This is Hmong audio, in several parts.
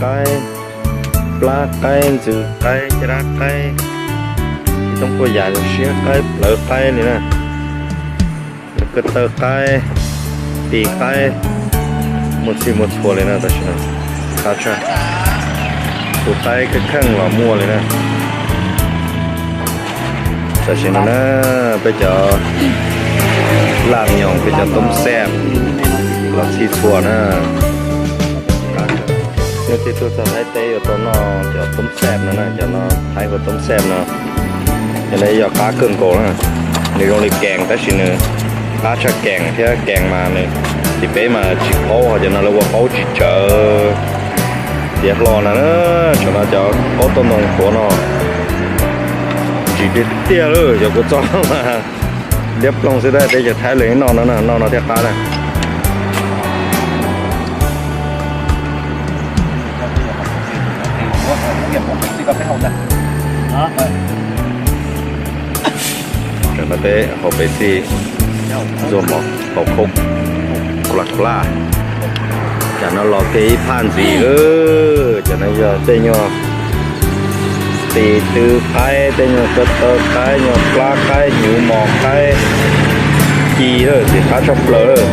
qaib, plab qaib, ntxwv qaib, caj dab qaib, tsis toob quaj yam, siab qaib, plawv qaib li na, ko taw qaib, tis qaib, muaj txhij muaj txhua li na tam sim no. Qab tshaj, tus qaib kheej kheej los muaj li na. Tam sim no na, peb cov laj nyoos, peb cov toob xeeb los txhij txhua na. Nej tuaj txog Thaib teb yuav tau noj cov toob xeeb no na, cov no Thaib hu toob xeeb no. Cov no yog qab kawg nkaus na, nws zoo li kees tab sis nws qab tshaj kees thiab, kees mas nws tim peb mas tsis qaub, ho cov no lawv ua qaub tsis tsawv. Tiav hlo na, tsam no cov qaub tauj ntoo tuav no tsis tiag tiag lawm, yog kuv txoj mas liab ploog xwb tab, peb cov Thaib li noj no, noj no thiaj qab na. Tam no peb haus Pepsi, ntxuag mov, haus Coke, Coca-Cola. Tam no los kiag ib phaj ntxiv, tam no yog tej nyuag tis tw qaib, tej nyuag ko taw qaib, nyuag plab qaib, hnyuv mos qaib, ci lawm, tis qab tshaj plaws lawm.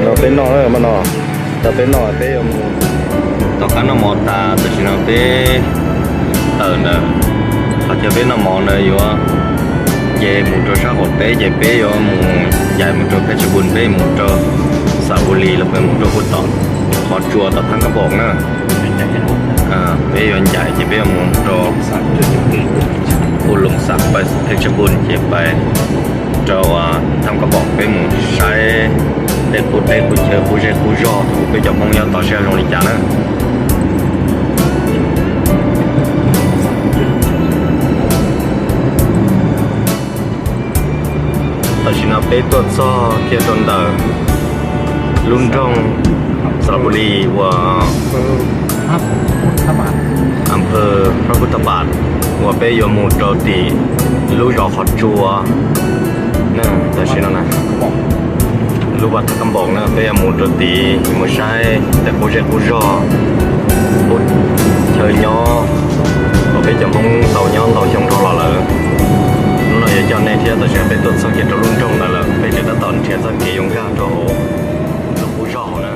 No peb noj lawm mas no, tau peb noj peb yuav mus. Tom qab noj mov tas tam sim no peb tawm ntawm qhov chaw peb noj mov ntawd yuav nce mus rau sab qaum teb, ces peb yuav mus ncaim mus rau Phetshebun, peb mus rau Xabulis los peb mus rau puag tom qhov tsua tom Thab Kab Npaum na. Peb yuav ncaim ces peb yuav mus rau puag Loos Xas, pais Phetshebun ces pais rau Thab Kab Npaum, peb mus saib tej qub teb qub chaw qub zej qub zog uas peb cov Hmoob nyob tod seb zoo li cas na. Tam sim no peb tuaj txog kiag rau ntawm lub nroog Xabulis uas Anphaw Phav Phuj Thaj Npas uas peb yuav mus rau tim lub zos qhov tsua na. Tam sim no na, lub vaj Thab Kab Npaum na, peb yuav mus rau tid mus saib tej qub zej qub zog, qub chaw nyob uas peb cov Hmoob tau nyob ntau xyoo dhau los lawm. Hnub no yuav coj nej thiab, tam sim no peb tuaj txog kiag rau lub nroog ntawd lawm, peb tseem tab tom nrhiav txoj kev yuav nkag rau hauv lub qub zog hauv na.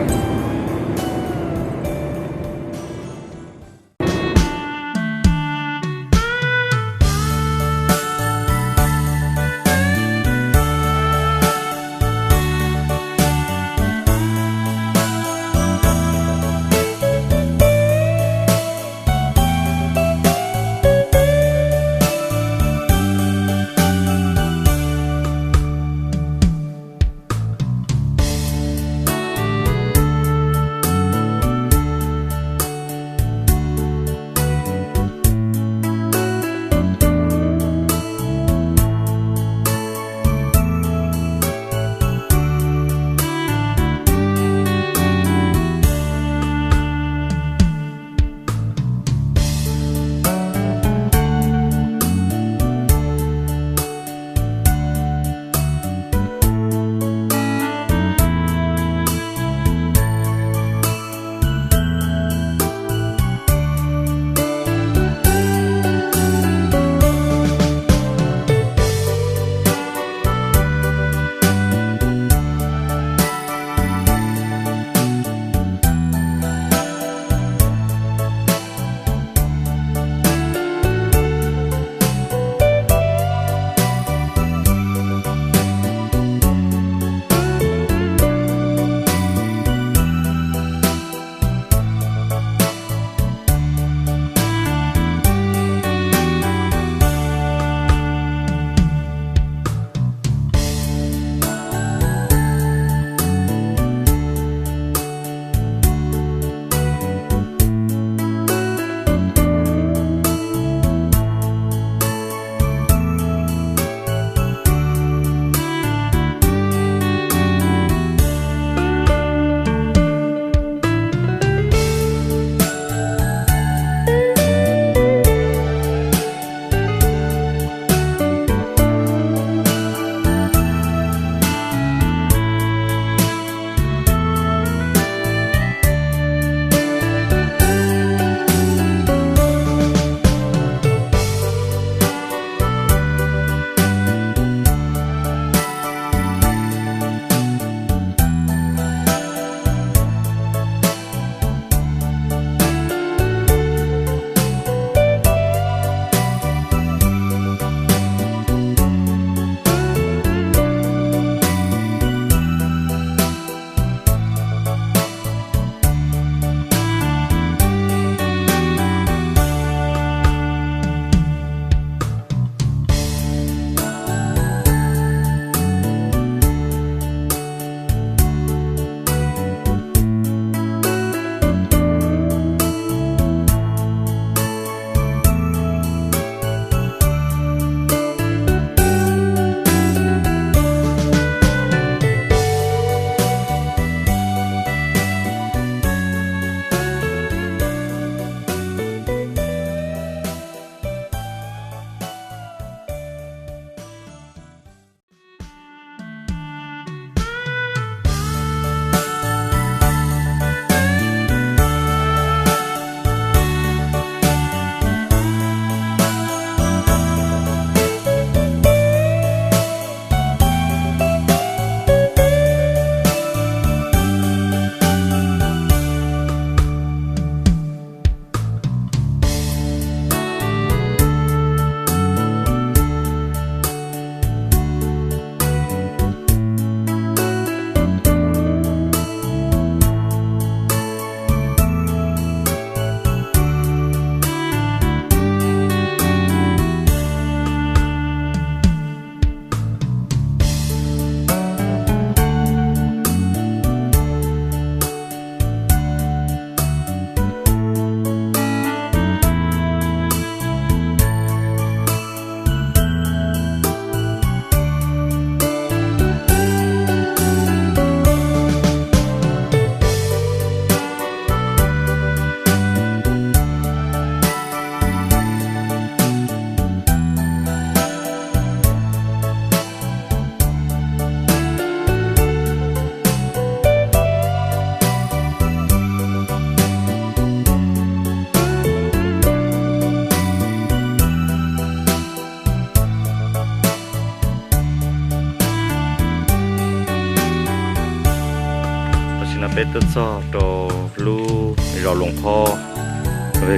No peb tuaj txog rau lub zos Luas Phob,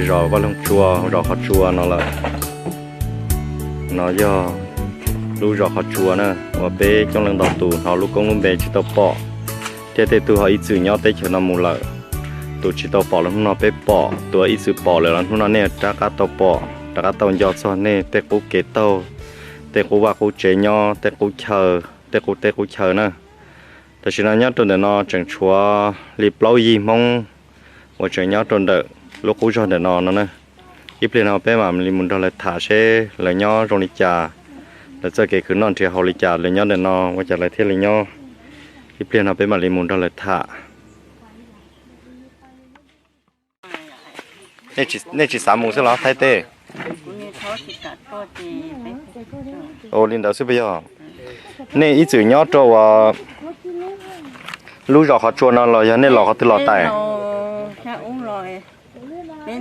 zos Vaj Loog Tsua, zos Qhov Tsua no lawm. No yog lub zos Qhov Tsua na, uas peb coob leej ntau tus hnov lub koob lub npe tsis tau pom, thiab tej tug ho ib txwm nyob teb chaws no mus lawm. Tus tsis tau pom los hnub no peb pom, tus ib txwm pom lawm los hnub no nej rov qab tau pom, rov qab tau nco txog nej tej qub kev taug, tej qub vaj qub tsev nyob, tej qub chaw, tej qub teb qub chaw na. Tam sim no nyob rau ntawm no tseem tshuav li plaub yig Hmoob uas tseem nyob rau ntawm lub qub zog ntawm no no na. Ib pliag no peb mam li mus nrog lawv tham seb lawv nyob zoo li cas, lawv txoj kev khwv noj nrhiav haus li cas, lawv nyob ntawm no ua cas lawv thiaj li nyob. Ib pliag no peb mam li mus nrog lawv tham. Nej tsis xav mus xwb los Thaib teb? Ua li ntawd xwb puas yog? Nej ib txwm nyob rau lub zos Qhov Tsua no los yog nej los qhov twg los tais? Nej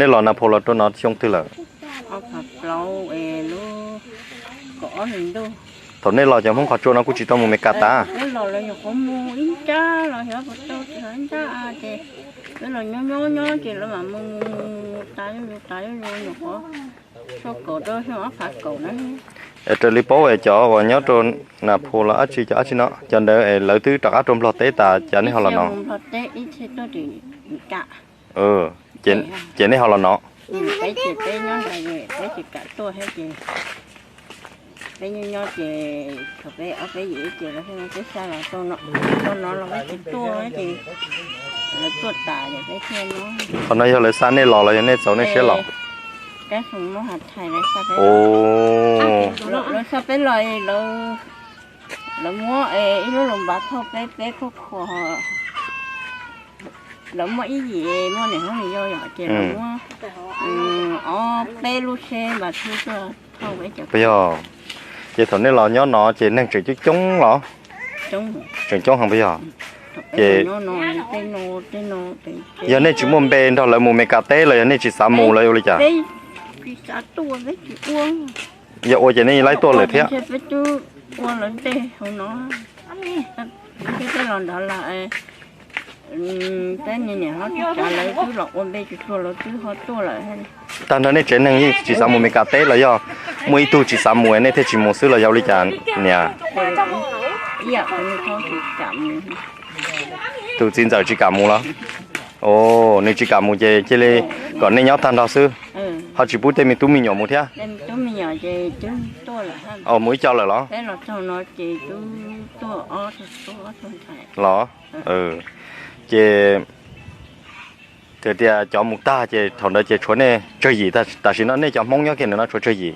los Nas Phos los rau no xyoo twg lawm? Thaum nej los cov Hmoob Qhov Tsua no kuj tsis tau mus Mes Kas tas? Es raws li paub es cov uas nyob rau Nas Phos los dab tsi cov dab tsi no cov ntawd es lawv twb rov qab rau Nplog teb tas cas nej ho los no? Ces nej ho los no? Qhov no yog lawv xa nej los los yog nej txaus nej siab los? Lawv muab ib lub lus npav thauj peb, peb khuj khuas, lawv muab ib yim, muaj niam hlob niam yau yom, ces lawv muab ob peb lub tsheb npav thauj tuaj thauj peb cov. Puas yog? Ces thaum nej los nyob no ces neeg tseem coob coob los? Tseem coob heev puas yog? Ces yog nej tsis muaj npe nrog lawv mus Mes Kas teb los yog nej tsis xav mus los ua li cas? Yog ua ces nej laib tuaj lawm thiab. Tag nrho nej tsev neeg yeej tsis xav mus Mes Kas teb los yog muaj ib tug tsis xav mus nej thiaj tsis mus xwb los yog ua li cas niam? Tus txiv ntxawm tsis kam mus los? Nws tsis kam mus ces cia li kom nej nyob tag nrho xwb, ho tsis pub tej me tub me nyuam mus thiab? Mus ib co lawm los? Los? Ces tias cov mus tag ces thaum ntawd ces tshuav nej tsawg yim, tam sim no nej cov Hmoob nyob kiag ntawm no tshuav tsawg yim?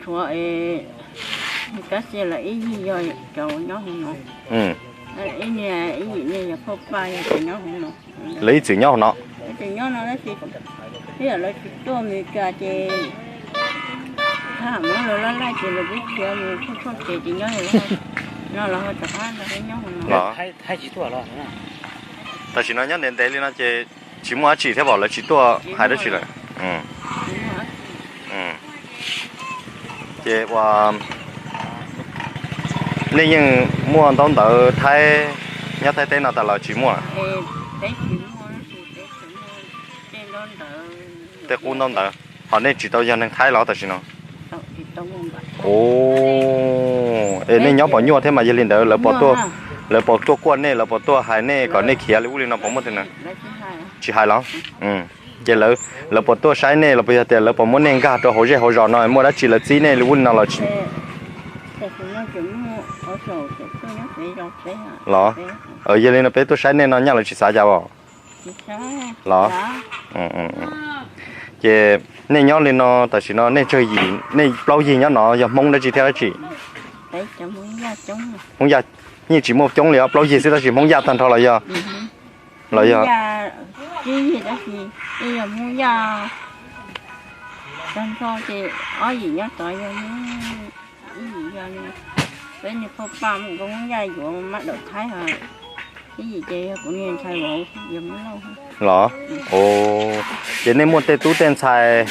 Tshuav, tab sis lawv ib yig yog cov nyob hauv no, ib niag ib yim niag yog phauj Paj yog cov nyob hauv no. Lawv ib txwm nyob hauv no? Ib txwm nyob no tab sis twb yog lawv tsis tuaj Mes Kas ces thaj muab lawv laj laj ces lawv twb khiav mus tshuaj tshuaj ces ces nyob hauv no los ho rov qab nrog peb nyob hauv no. Tam sim no nyob ntev ntev li no ces tsis muaj dab tsi thiab pom lawv tsis tuaj hais dab tsi lawm. Ces ua nej yeej muaj ntaub ntawv Thaib nyob Thaib teb no tas los tsis muaj? Tej qub ntaub ntawv. Ho nej tsis tau yog neeg Thaib los tam sim no? Es nej nyob pom nyuaj thiab mas yog li ntawd lawv puas tuaj, lawv puas tuaj kuaj nej, lawv puas tuaj hais nej kom nej khiav li ub li no puas muaj? Tsis hais los? Ces lawv puas tuaj saib nej los puas yog tias lawv puas muab nej nkag rau hauv zej hauv zos no muaj dab tsi lawv txib nej li ub li no los tsis? Los yog li no peb tuaj saib nej no nyaj lawv tsis xav cas os? Los? Ces nej nyob li no tam sim no nej tsawg yim, nej plaub yig nyob no yog Hmoob dab tsi thiab dab tsi? Hmoob Yaj. Yeej tsis muaj coob li os, plaub yig xwb tab sis Hmoob Yaj tag nrho los yog? Los yog Peb niag phauj Paj mus nkauj Hmoob Yaj yuav mab daum Thaib, ib yim ces yog kuv niag ntxhais vauv yog Hmoob Lauj. Los? Ces nej muaj tej tub tej ntxhais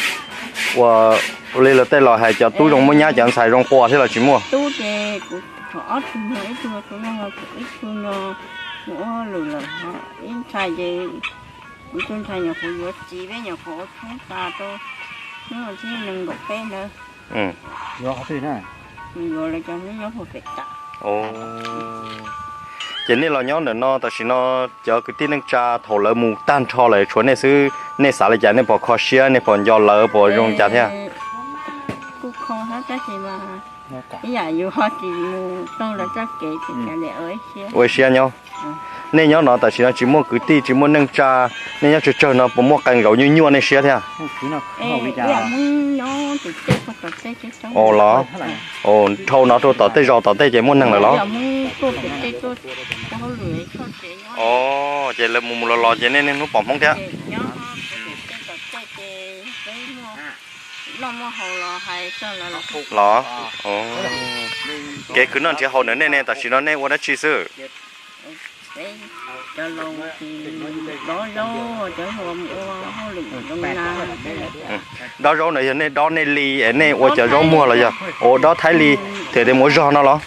ua li luag tej los hais cov tub zoo muab nyab cov ntxhais zoo qua thiab los tsis muaj? Tub ces kuv thaum ob tug no, ib tug kuv zoo, ib tug no mus ua hauj lwm lawm, ib ntxhais ces kuv tus ntxhais nyuam qhuav yuav txiv, peb nyuam qhuav ua tshoob tas rau hnub tim nees nkaum peb ntawd. Yuav lawv cov hnub nyob puag pem tas. Ces nej los nyob ntawm no tam sim no, cov kwv tij neej tsa thaum lawv mus tag nrho lawm tshuav nej xwb, nej xav li cas, nej puas kho siab, nej puas nco lawv, puas zoo li cas thiab? Kuj kho thiab tab sis mas ib yam yus ho tsis mus taug lawv txoj kev ces ua ib siab nyob. Nej nyob no tam sim no tsis muaj kwv tij tsis muaj neej tsa, nej nyob tsawg tsawg no puas muaj qee zaus nyuaj nyuaj nej siab thiab? Os los, dhau no rau tom tej zos tom tej ces muaj neeg lawm los? Os, ces lawv mus mus los los ces nej niaj hnub pom Hmoob thiab? Los, kev khwv noj nrhiav haus ntawm nej ne tam sim no nej ua dab tsi xwb? Dob zaub no yog nej dob nej li es nej ua cov zaub muag los yog ua dob thaib li, thiaj tias mus ua zog no los?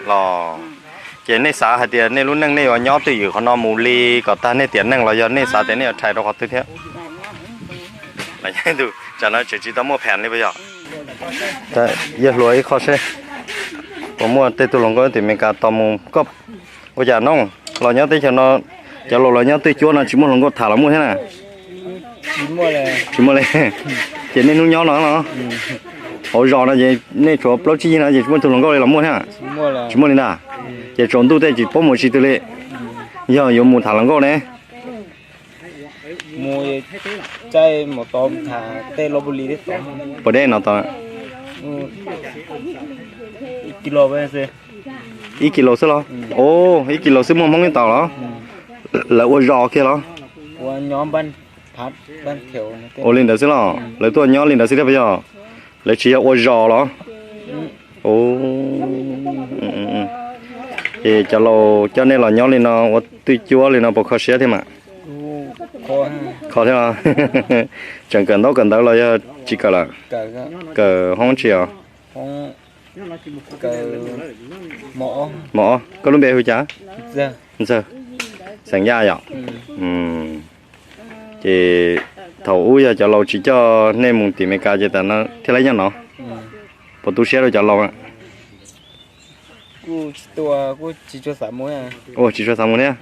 Los, ces nej xav hais tias nej lub neej nej yuav nyob twj ywm qhov no mus li kom tag nej tiam neej los yog nej xav tias nej yuav rhais rau qhov twg thiab? Tsam no tseem tsis tau muaj phees li puas yog? Yawg hluas ib qho seb puas muaj tej tug hluas nkauj tim Meskas tos mus. Koj ua cas no los nyob teb chaws no, cov laus los nyob twj cuab no tsis muaj hluas nkauj tham los muaj thiab na? Tsis muaj li. Ces nej hnub nyob no los? Hauv zos no ces nej tshuav plaub tsib yig no ces tsis muaj tug hluas nkauj li los muaj thiab? Tsis muaj li ntag. Ces tsaus ntuj tej tsis paub mus tsis twg li. Yog yuav mus tham hluas nkauj ne? Puas deb no tod? Ib kis lus xwb los? Ib kis lus xwb muaj Hmoob ib tau los? Lawv ua zos kiag los? Ua li ntawd xwb los? Lawv tuaj nyob li ntawd xwb thiab puas yog? Lawv tsis yog ua zos los? Ces cov laus coj nej los nyob li no ua twj cuab li no puas kho siab thiab mas? Kho thiab. Tseem kawm ntaub kawm ntawv los yog tsis kawm lawm? Kawm hoob tsi os? Mos, koj lub npe hu cas? Ntxawg. Xeem Yaj yom? Ces thaum ub yog cov laus tsis coj nej mus tim Meskas ces tas no thiaj li nyob no. Puas tu siab rau cov laus? Ua tsis tshua xav mus thiab.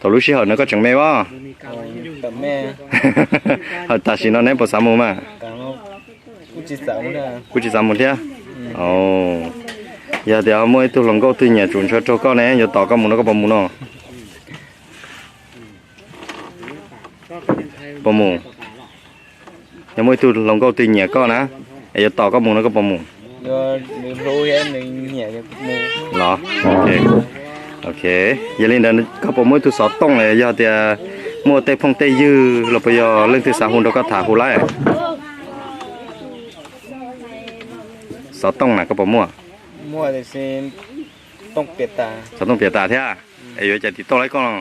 Thaum lub sij hawm no koj tseem me as? Tam sim no neb puas xav mus mas? Kuj tsis xav mus thiab. Yog tias muaj ib tug hluas nkauj twg nyiam tsum ntshaw raug koj ne yuav tom koj mus no koj puas mus no? Puas mus? Yog muaj ib tug hluas nkauj twg nyiam koj na, es yuav tom koj mus no koj puas mus? Los, ok. Yog li ntawd koj puas muaj ib tug xov tooj los yog tias muaj tej phooj tej ywg los puas yog leej twg xav hu nrog koj tham hu lawm? Xov tooj na koj puas muaj? Xov tooj piam tas thiab, es yuav cas tiv tauj laib koj no?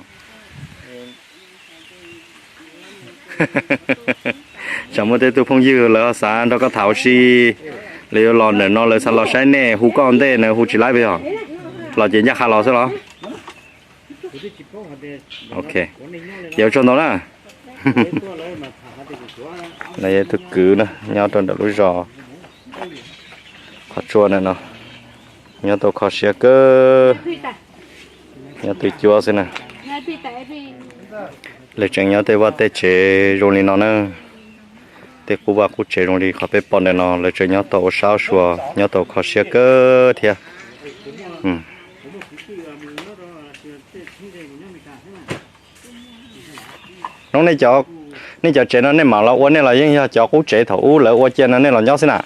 Tsam muaj tej tug phooj ywg lawv xav nrog koj tham ua si, lawv yuav los ntawm no lawv xav los saib nej hu koj ntej na hu tsis laib puas yog? Los ces ncaj qha los xwb los? Ok, ces ua tsaug ntau na. No yog ib tug kwv na nyob rau ntawm lub zos qhov tsua na no, nyob tau kho siab kawg, nyob twj cuab xwb na. Lawv tseem nyob tej vaj tej tsev zoo li no na, tej qub vaj qub tsev zoo li qhov peb pom ntawm no lawv tseem nyob tau ua sab ua sua, nyob tau kho siab kawg thiab. Hnub nej cov no nej mam los ua nej los yeej yog cov qub tsev thaum ub lawv ua cia no nej los nyob xwb na?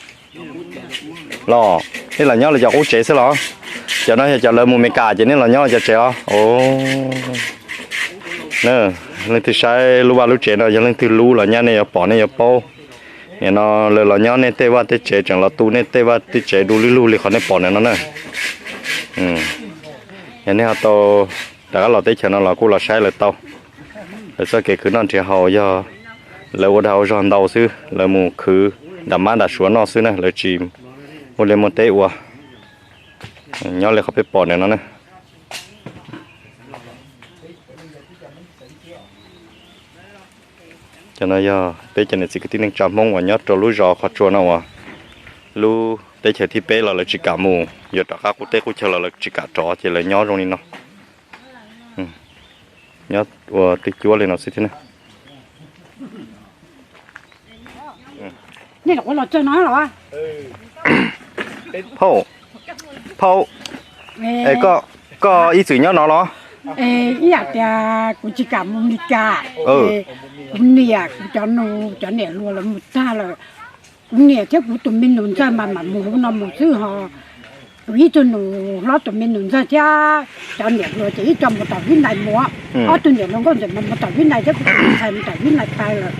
Los nej los nyob lawv cov qub tsev xwb los? Cov no yog cov lawv mus Meskas ces nej los nyob lawv cov tsev los? Leej twg saib lub vaj lub tsev no yog leej twg lub los nyab nej yuav pom nej yuav paub. Nim no lawv los nyob nej tej vaj tej tsev, tseem los tu nej tej vaj tej tsev du lug lug li qhov nej pom ntawm no na. Yog nej ho tau rov qab los teb chaws no los kuj los saib lawv tau. Lawv txoj kev khwv noj nrhiav haus yog lawv ua dag ua zog ntau xwb, lawv mus khwv nram mab nram suav noj xwb na, lawv tsis muaj liaj muaj teb ua. Nyob li qhov peb pom ntawm no na. Cov no yog peb cov niam txiv kwv tij neej tsa Hmoob uas nyob rau lub zos qhov tsua no uas lub teb chaws thib peb los lawv tsis kam mus, yuav rov qab qub teb qub chaw los lawv tsis kam rov ces lawv nyob zoo li no. Nyob ua twj cuab li no xwb thiab na. Phauj, phauj, koj ib txwm nyob no los? Ib yam tias kuv tsis kam mus Meskas, kuv niam kuv cov nus cov niam hluas lawv mus tag lawm. Kuv niam thiab kuv tus me nus ntxawg mas mam mus hauv no mus xwb ho. Kuv ib tug nus hlob tus me nus ntxawg thiab cov niam hluas ces ib co mus tom Vib Nais mus, ob tug niam hluas nkauj ntxawm mas mus tom Vib Nais thiab kuv tus ntxhais mus tom Vib Nais pais lawm.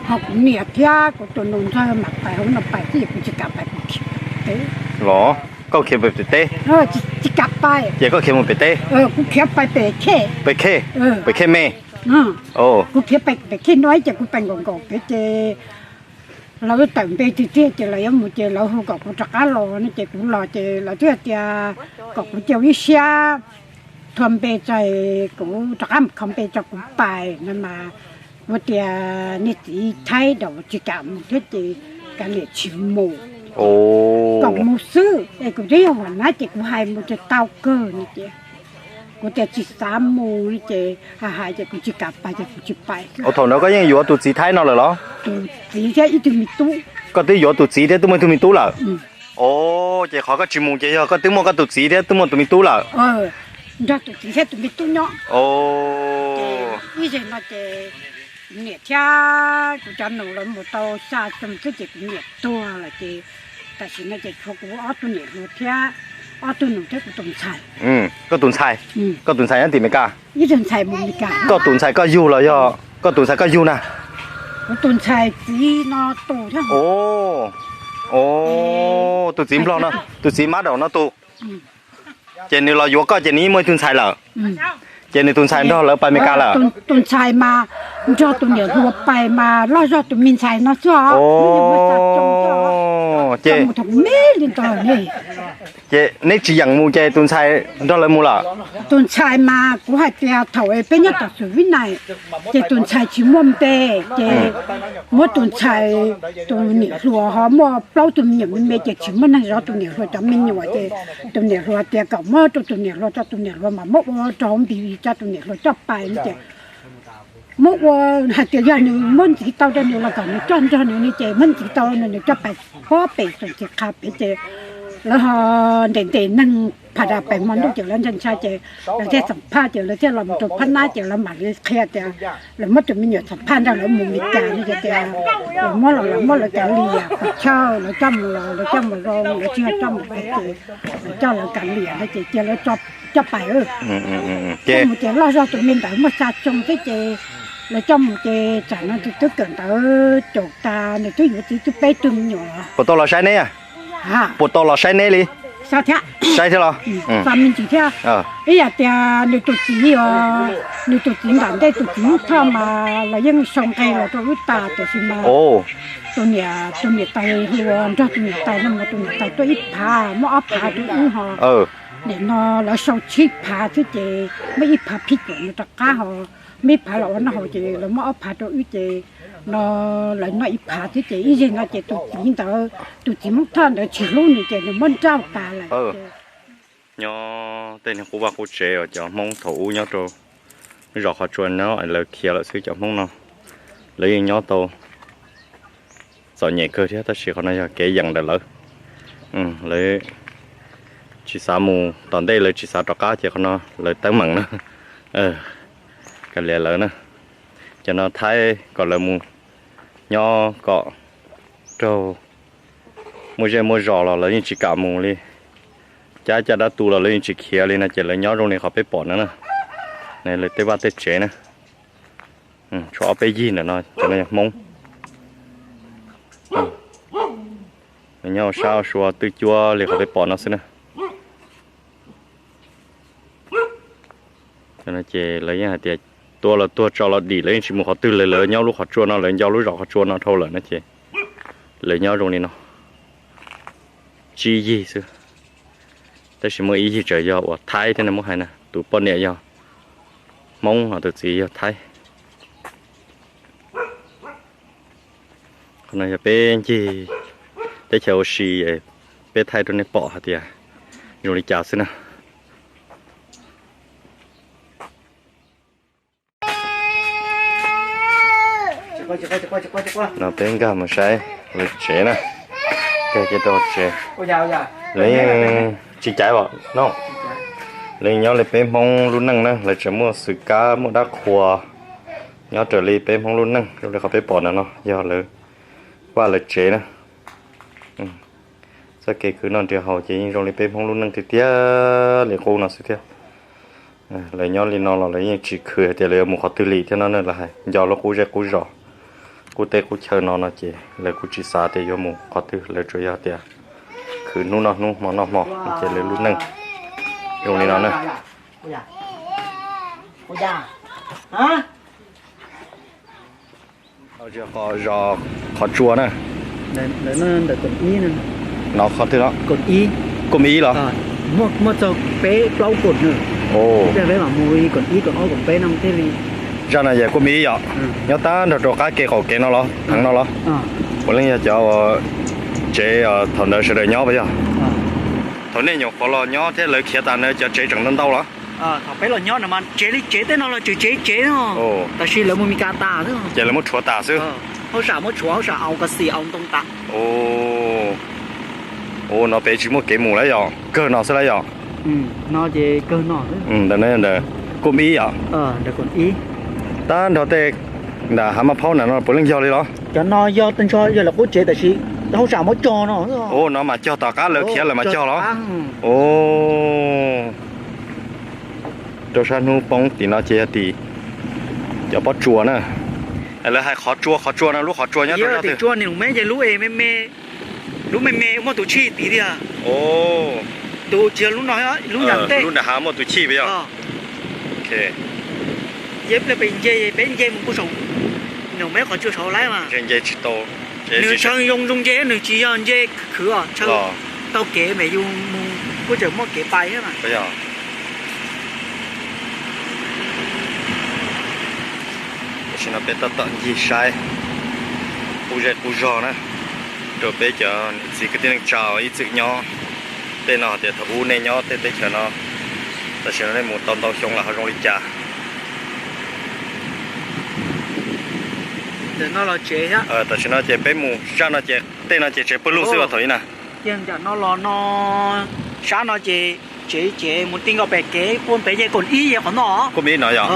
Ho kuv niam thiab kuv tus nus ntxawg mam pais hauv no pais xwb, kuv tsis kam pais, kuv khiav pem teb. Los, koj khiav pem teb? Tsis kam pais. Ces koj khiav mus pem teb? Kuv khiav pais pem khej. Pem khej? Pem khej me? Kuv khiav pem khej no ces kuv pais nkaum nkaum pem ces lawv tawm npe tiag tiag ces lawv yuav mus ces lawv hu kom kuv rov qab los no ces kuv los ces lawv thiaj tias kom kuv cia ib siab thua npe txais kuv rov qab mus kho npe tso kuv pais no mas kuv tias niag txiv Thaib Daus tsis kam mus thiab ces kav liam tsis mus, kom mus xwb es kuv twb yog huam nab ces kuv hais mus ces tau kawg no ces kuv tias tsis xav mus no ces hais hais ces kuv tsis kam pais ces kuv tsis pais. Ua thaum ntawd koj yeej yuav tus txiv Thaib no lawm los? Tus txiv thiab ib tug me tub. Koj twb yuav tus txiv thiab twb muaj ib tug me tub lawm? Os, ces qhov koj tsis mus ces yog koj twb muaj koj tus txiv thiab twb muaj tus me tub lawm. Nrog tus txiv thiab tus me tub nyob. Ib zig no ces kuv niam thiab kuv cov nus lawv mus tau xya xyoo xwb ces kuv niam tuag lawm ces tam sim no ces tshuav kuv ob tug niam hluas thiab ob tug nus thiab kuv tus ntxhais. Koj tus ntxhais, koj tus ntxhais nyob tim Meskas? Ib tug ntxhais mus Meskas. Koj tus ntxhais koj yug los yog koj tus ntxhais koj yug na? Kuv tus ntxhais txiv no tus thiab. Os, tus txiv nplog no, tus txiv mab daum no tus. Ces nws los yuav koj ces nws yeej muaj ib tug ntxhais lawm. Ces nws tus ntxhais nrog lawv pais Meskas lawm? Tus ntxhais mas nrog tus niam hluas pais mas loj zog tus me ntxhais no xwb os. Ces mus thaum me li ntawd ne. Ces neb tsis yeem mus ces tus ntxhais nrog lawv mus lawm? Tus ntxhais mas kuv hais tias thaum peb nyob tom Xus Vib Nais ces tus ntxhais tsis muaj npe ces muab tus ntxhais, tus niam hluas ho muaj plaub tug me nyuam me me ces tsis muaj neeg zov tus niam hluas cov me nyuam ces tus niam hluas tias kom muab rau tus niam hluas, rau tus niam hluas mas muab ua rau hauv npis vij tso tus niam hluas coj pais no ces muab ua hais tias yog nws muab ntxiv tau rau nws los kom nws coj nrog nws no ces muab ntxiv tau nws coj pais pob pem Xus Ntxhi Qha pem ces lawv ho ntes ntes neeg phas das pem hmo ntuj ces lawv ntshai ntshai ces lawv thiaj xam phaj ces lawv thiaj los mus rau phab nab ces lawv mam li qhia tias lawv muab tus me nyuam xam phaj nrog lawv mus Meskas no ces tias lawv muab los lawv muab lawv kav liam, qhov chaw lawv coj mus los lawv coj mus zoo, lawv tsis coj mus pem ces lawv coj lawv kav liam no ces cia lawv coj pais. Coj mus ces loj zog tus me ntawd muaj xya xyoo xwb ces lawv coj mus ces tsam no twb kawm ntawv caum tas nws twb yuav txiv twb peb tug me nyuam. Puas tau los saib neb? Puas tau los saib neb li? Saib thiab los? Xav me ntsis thiab. Ib yam tias nws tus txiv, nws tus txiv nram ntej tus txiv Hmoob Thoj mas los yeej sau nqe los rau wb tas tiam sis mas tus niam, tus niam tais hluas nrog tus niam tais no mas tus niam tais tuaj ib phav, muab ob phav rau wb ho. Nim no lawv sau tsib phav xwb ces muab ib phav phij cuam no rov qab ho, muab ib phav los ua noj haus ces lawv muab ob phav rau wb ces no lawv noj ib phav xwb ces ib zig no ces tus txiv ntawd, tus txiv Hmoob Thoj ntawd tsis hlub nws ces nws muab nrauj tas lawm. Nyob tej niag qub vaj qub tsev uas cov Hmoob thaum ub nyob rau zos qhov tsua no lawv khiav lawm xwb, cov Hmoob no lawv yeej nyob tau txom nyem kawg thiab tab sis qhov no yog kev yeem ntawm lawv. Lawv tsis xav mus tom ntej, lawv tsis xav rov qab ces qhov no lawv teeb meem na. Kav liam lawv na. Cov no Thaib kom lawv mus nyob kom raug muaj zej muaj zos los lawv yeej tsis kam mus li. Cab caj dab tu los lawv yeej tsis khiav li no ces lawv nyob zoo li qhov peb pom no na. Lawv tej vaj tej tsev na, tshuav ob peb yig ntawm no cov no yog Hmoob. Lawv nyob ua sab ua sua twj cuab li qhov peb pom no xwb na. Ces lawv yeej hais tias tua los tuag tso los dim, lawv yeej tsis mus qhov twg, lawv nyob lub qhov tsua no, lawv nco lub zos qhov tsua no dhau lawm no ces lawv nyob zoo li no tsib yig xwb. Tab sis muaj ib yig tseem yog uas Thaib thiab na, muab hais na, tus poj niam yog Hmoob, tus txiv yog Thaib. Qhov no yog peb ncig teb chaws ua si, peb thaij rau nej pom hais tias zoo li cas xwb na. No peb nkag mus saib lawv tsev na, nkag kiag rau tsev. Lawv yeej tsis caiv os no. Lawv nyob li peb Hmoob lub neej na, lawv tseem muaj xwm kab muaj dab qhuas nyob raws li peb Hmoob lub neej. Zoo li qhov peb pom ntawm no yog lawv vaj lawv tsev na. Txoj kev khwv noj nrhiav haus ces yeej zoo li peb Hmoob lub neej tiag tiag li qub no xwb thiab. Lawv nyob li no los lawv yeej tsis khwv hais tias lawv yuav mus qhov twg li thiab no na, lawv hais nco lub qub zej qub zos, qub teb qub chaw no no ces lawv kuj tsis xav tias yuav mus qhov twg, lawv tsuas yog tias khwv hnub noj hnub hmo noj hmo no ces lawv lub neej zoo li no na. Qhov tsua na, no qhov twg no, koom ib los, muaj txog peb plaub koom na. Peb mam mus koom ib koom ob koom peb no thiaj li. Zaj no yog koom ib yom, nyob tag nrho rau qab kev qaum kev no los, theev no los. Puav leej yog cov tsev thaum ntawd sawv daws nyob puas yog? Thaum nej nyuam qhuav los nyob thiab lawv khiav tas na cov tsev tseem ntau ntau los? Thaum peb los nyob no mas tsev li tsev tej no los tseem tsev tsev no, tab sis lawv mus Meskas tas xwb. Ces lawv muab rhuav tas xwb. Hauj sam muab rhuav, hauj sam au kasi au ntoo tas. Ua no peb tsis muaj kev mus lawm yom, kawg no xwb lawm yom. No ces kawg no. Ntawm no ntawm koom ib yom. Tag nrho tej nram hav maj phaub na no puav leej yog li los? Cov no yog tag nrho yog lawv qub tsev tab sis hauj sam muab cog no. Ua no mas cog tom qab lawv khiav lawm mas cog los? Rau sab hnub poob tim no ces yog tim cov pob tsua na. Lawv hais qhov tsua, qhov tsua no lub qhov tsua nyob rau tim tsua nws me ces lub me me, lub me me muaj tus chij tid tiag. Tus tsis yog lub no, lub nram tej, lub nram hav muaj tus chij puas yog? Yog ib pliag peb nce, peb nce mus kuj saum, nws me qhov tsua saud lawm mas nce tsis tau. Nws tshaw zoo zoo nce, nws tsis yog nce khwv os, tshaw taug kev mas yus mus kuj tseem muaj kev pais thiab mas. Tam sim no peb tab tom ncig saib qub zej qub zog na, rau peb cov niam txiv kwv tij neej tsa ib txwm nyob. Tej no hais tias thaum ub nej nyob tej teb chaws no, tam sim no nej mus tau ntau xyoo los ho zoo li cas. Tam sim no ces peb mus zaj no ces tej no ces tsev pawg lug xwb os thaum ub na. Ces nram no los no, sab no ces tsev ces mus ti nkaus pem kev puag pem ces koom ib ces qhov no. Koom ib no yog?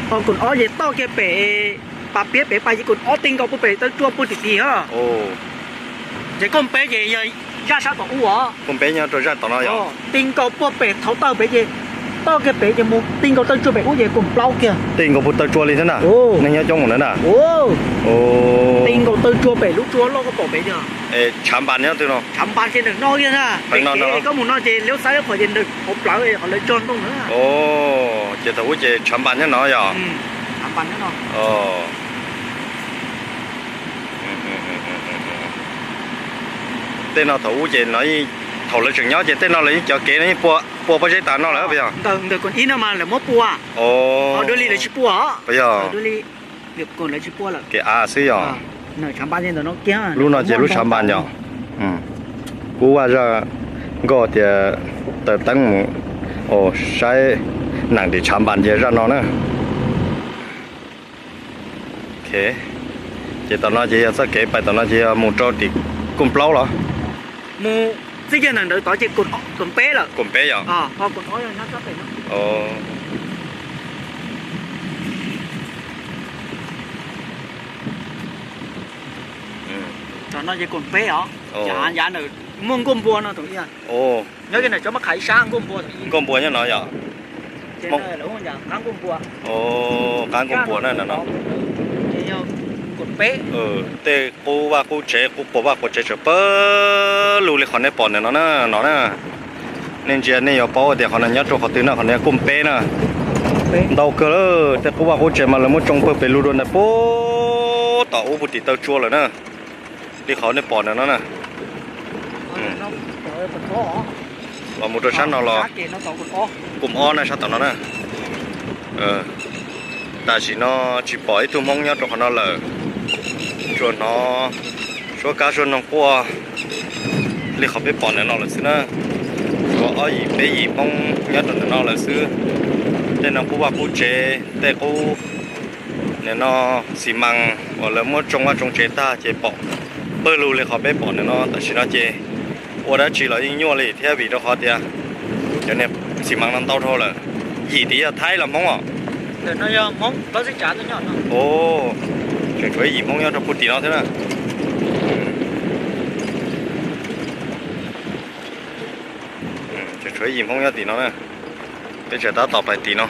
Ho koom ob ces toj kiag pem pas piab pem pais ces koom ob ti nkaus puag pem taw tsua puag tim tim ho. Ces koom peb ces yog zaj sab tom ub os. Koom peb nyob rau zaj tom no yog? Ti nkaus puag pem thaum taw pem ces toj kiag pem ces mus ti nkaus taw tsua pem ub ces koom plaub kiag. Ti nkaus puag taw tsua li thiab na? Nej nyob coob mus ntawd na? Ti nkaus taw tsua pem lub tsua loj koj pom pem tiag. Tshav npas nyob twg no? Tshav npas ces ntawm no kiag na. Pem kev koj mus no ces liab xaib qhov ces ntawm qhov plawv qhov lawv tso ntoo na. Ces thaum ub ces tshav npas nyob no yog? Tshav npas nyob no. Tej no thaum ub ces no, thaum lawv tseem nyob ces tej no lawv yeej cov kev no yeej pua pob zeb tas no lawm puas yog? Ntawm koom ib no mas lawv muab pua, ho dua li lawv tsis pua. Puas yog? Dua li koom lawv tsis pua lawm. Kev av xwb yog? Lub no ces lub tshav npas yog? Kuv vaj zaj nkauj tias taws teeb mus saib neem tim tshav npas ces zaj no na. Ces tom no ces yog txoj kev pais tom no ces yog mus rau tim koom plaub los? Mus txij kiag ntawm ntawd tod ces koom peb lawm. Koom peb yog? Tom no ces koom peb os. Yav ntawd muaj nkuaj npua no tus. Nyob kiag ntawm cov mab qhais ib sab nkuaj npua. Nkuaj npua nyob no yog? Qab nkuaj npua na no. Ces yog koom Tej qub vaj qub tsev, qub quas vaj quas tsev tseem pawg lug li qhov nej pom ntawm no na, no na. Nej ntsia nej yuav paub tias qhov no nyob rau qhov twg na, qhov no kuj peb na. Ntau kawg lawm, tej qub vaj qub tsev mas lawv muab tsoo pawg pes lug dua ntawd puag tom ub puag tim taw tsua lawm na. Li qhov nej pom ntawm no na. Los mus rau sab no los kuj ob na, sab tom no na. Tam sim no tsis pom ib tug Hmoob nyob rau qhov no lawm. Tsuas hnov suab kab suab noog quaj li qhov peb pom ntawm no lawm xwb na. Tsuas ob yim peb yim Hmoob nyob rau ntawm no lawm xwb. Tej no qub vaj qub tsev, tej qub nim no xi mas uas lawv muab tsoo vaj tsoo tsev tag ces pom pawg lug li qhov peb pom ntawm no. Tam sim no ces ua dab tsi los yeej nyuaj li thiab vim rau qhov tias cov niag xi mas no ntau dhau lawm. Yim tid yog Thaib los Hmoob os? Tseem tshuav ib yim Hmoob nyob rau puag tim no thiab na. Tseem tshuav ib yim Hmoob nyob tim no na. Peb tseem tab tom pais tim no.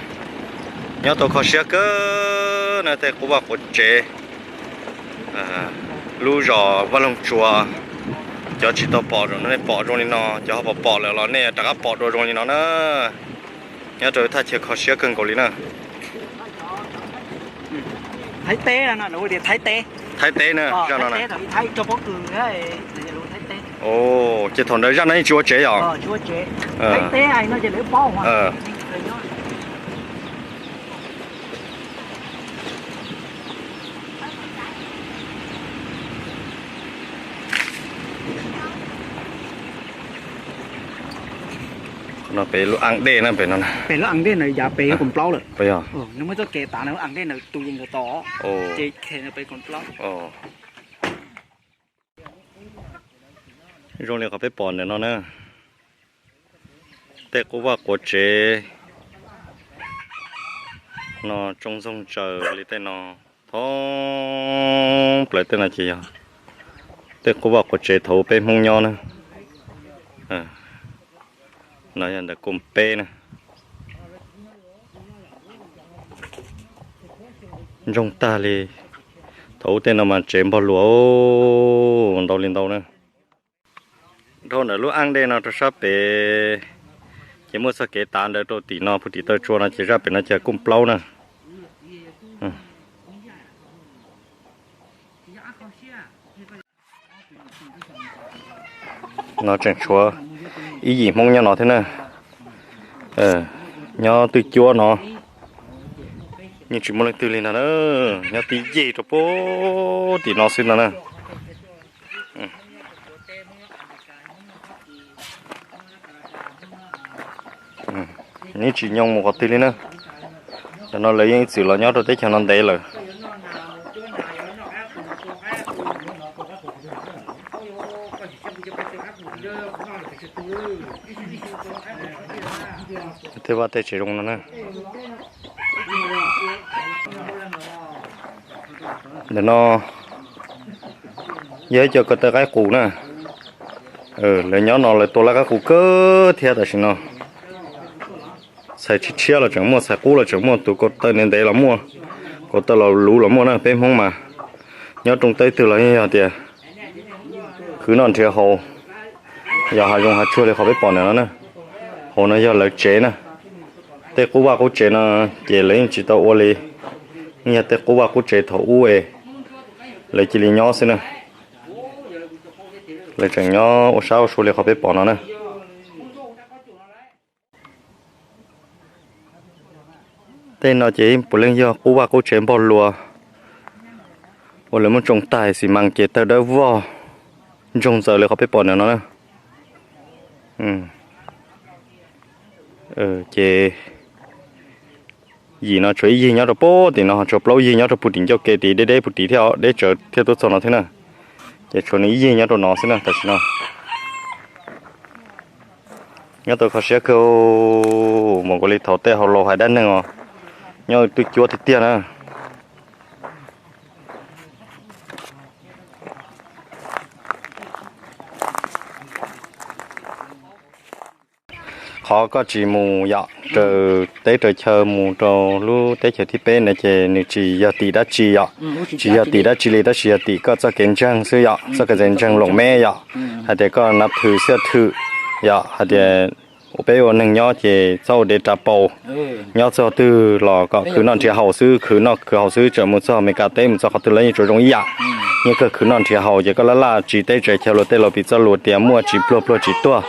Nyob tau kho siab kawg na, tej qub vaj quav tsev lub zos Vaj Loog Tsuas. Cov tsis tau pom, nej pom zoo li no, cov ho pom pom lawm los nej rov qab pom dua zoo li no na. Nyob rau thaj chaw kho siab kawg nkaus li na. Thaib teb no, lawv hu tias Thaib teb. Thaib teb na, zaj no na. Ces thaum ntawd zaj no yeej tsis ua tsev yom? Qhov no pem lub aaj dej na, pem no. Pem lub aaj dej na, yav pem kuv plaub lawm. Yog. Nws muaj txoj kev tav na, aaj dej na tus yeej ntawd tos. Ces pem kuv plaub. Zoo li qhov peb pom ntawm no na. Tej qub vaj quav tsev no tsoo ntsoog tsaws li tej no, thoob plaws tej no ces yog tej qub vaj quav tsev thaum peb Hmoob nyob na. No yog ntawm koos peb na. Ntsoog tag li. Thaum ub tej no mas tsev npog luas ntau li ntau na. Dhau ntawm lub aaj dej no rau sab pem, ces muaj txoj kev tav ntawd rau tim no, puag tim taw tsua no ces zaj pem no ces koos plaub na. No tseem tshuav ib yim Hmoob nyob no thiab na. Nyob twj cuab no, yeej tsis muaj leej twg li no na. Nyob tib yeg rau puag tim no xwb no na. Yeej tsis nyoo mus qhov twg li na. Cov no lawv yeej ib txwm los nyob rau teb chaws no ntev lawm. Tej vaj tej tsev zoo no na. Ntawm no yog ib co ko taw qaib qus na. Lawv nyob no lawv tua laj qaib qus kawg thiab tam sim no. Txhais tshiab tshiab los tseem muaj, txhais qub los tseem muaj, tus ko taw ntev ntev los muaj, ko taw los luv los muaj na. Peb Hmoob mas nyob rooj teb twg los yeej yog tias khwv noj nrhiav haus, yog hav zoov hav tsuag li qhov peb pom ntawm no na. Hauv no yog lawv tsev na. Tej qub vaj qub tsev no ces lawv yeej tsis tau ua li, yeej yog tej qub vaj qub tsev thaum ub es lawv cia li nyob xwb na. Lawv tseem nyob ua sab ua sua li qhov peb pom no na. Tej no ces puav leej yog qub vaj qub tsev npog luas uas lawv muab tsoo tag xi mas ces tawg dawb vog ntsoog ntxaws li qhov peb pom ntawm no na. Ces yim no tshuav ib yig nyob rau puag tim no, tshuav plaub yig nyob rau puag tim ncauj ke tid, deb deb puag tid thiab, deb tsawv thiab tuaj txog no thiab na. Ces tshuav nws ib yig nyob rau no xwb na tam sim no. Nyob tau kho siab kawg, npaum nkaus li thaum tej hauv laus hais dab neeg os, nyob twj cuab tiag tiag na. qhov koj tsis mus yom, raws teb raws chaw mus rau lub teb chaws thib peb no ces nws tsis yog tim dab tsi yom, tsis yog tim dab tsi li, tab sis yog tim koj txoj kev ntseeg xwb yom, txoj kev ntseeg loos meb yom, hais tias koj nab thwm xiab thwm yom, hais tias ua peb ua neeg nyob ces txhob ua dev ras paus, nyob txog twg los kom khwv noj nrhiav haus xwb, khwv noj khwv haus xwb, txawm mus txog Amelikas teb mus txog qhov twg los yeej tsuas zoo ib yam, yeej kawg khwv noj nrhiav haus. Ces koj laj laj tsiv teb tsiv chaw luag tej los piv txoj lus tias muaj tsis pluag pluag tsis tuag,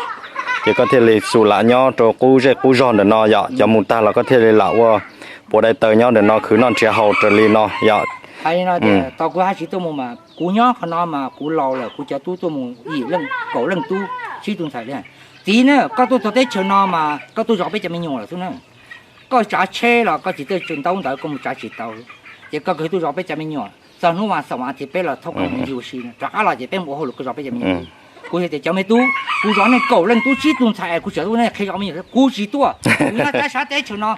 ces koj thiaj li xus lam nyob rau qub zej qub zog ntawm no yom, cov mus tag los koj thiaj li lam ua puav dai taws nyob ntawm no khwv noj nrhiav haus raws li no yom. Hais li no tias tau kuv haj tsis tuaj mus mas kuv nyob qhov no mas kuv laus lawm, kuv cov tub tuaj mus yim leej kaum leej tub tsib tug ntxhais li. Txiv na, koj tuaj txog teb chaws no mas koj tuaj zov peb cov me nyuam lawm xwb na. Koj tsav tsheb los koj tsis tuaj tsav ntaub ntawv, koj mus tsav tsis tau, ces koj kawg tuaj zov peb cov me nyuam. Txog hnub vas xaum vas thiv peb los thauj koj mus ncig ua si, rov qab los ces peb mus ua hauj lwm koj zov peb cov me nyuam. Kuv hais tias cov me tub, kuv zov nej kaum leej tub tsib tug ntxhais es kuv tseem tuaj nej qhia zov me nyuam, kuv tsis tuaj. Kuv nyob tab sab teb chaws no,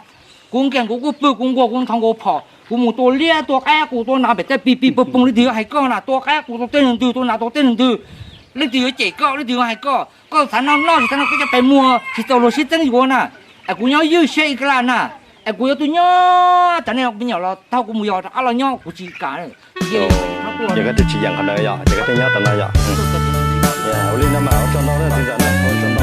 kuv nkees kuv kuj pw, kuv nquag kuv ntho nkaus phom, kuv mus tua liab tua qaib, kuv tua nas pem tej pis pis pog poog, leej twg yuav hais koj na, tua qaib kuv tua tej neeg twg, tua nas tua tej neeg twg, leej twg yuav cem koj, leej twg yuav hais koj, koj xav noj noj, tsis xav noj koj coj pes muag, tsis txaus luag sib txeeb yuav na. Es kuv nyob ywj siab ib kab laj na, es kuv yuav tuaj nyob tas nej me nyuam los tau kuv mus yos rov qab los nyob kuv tsis kam. Ces koj thiaj tsis yeem qhov ntawd yom, ces koj thiaj nyob tom no yom. Ua li no mas ua tsaug ntau na txiv ntxawm na.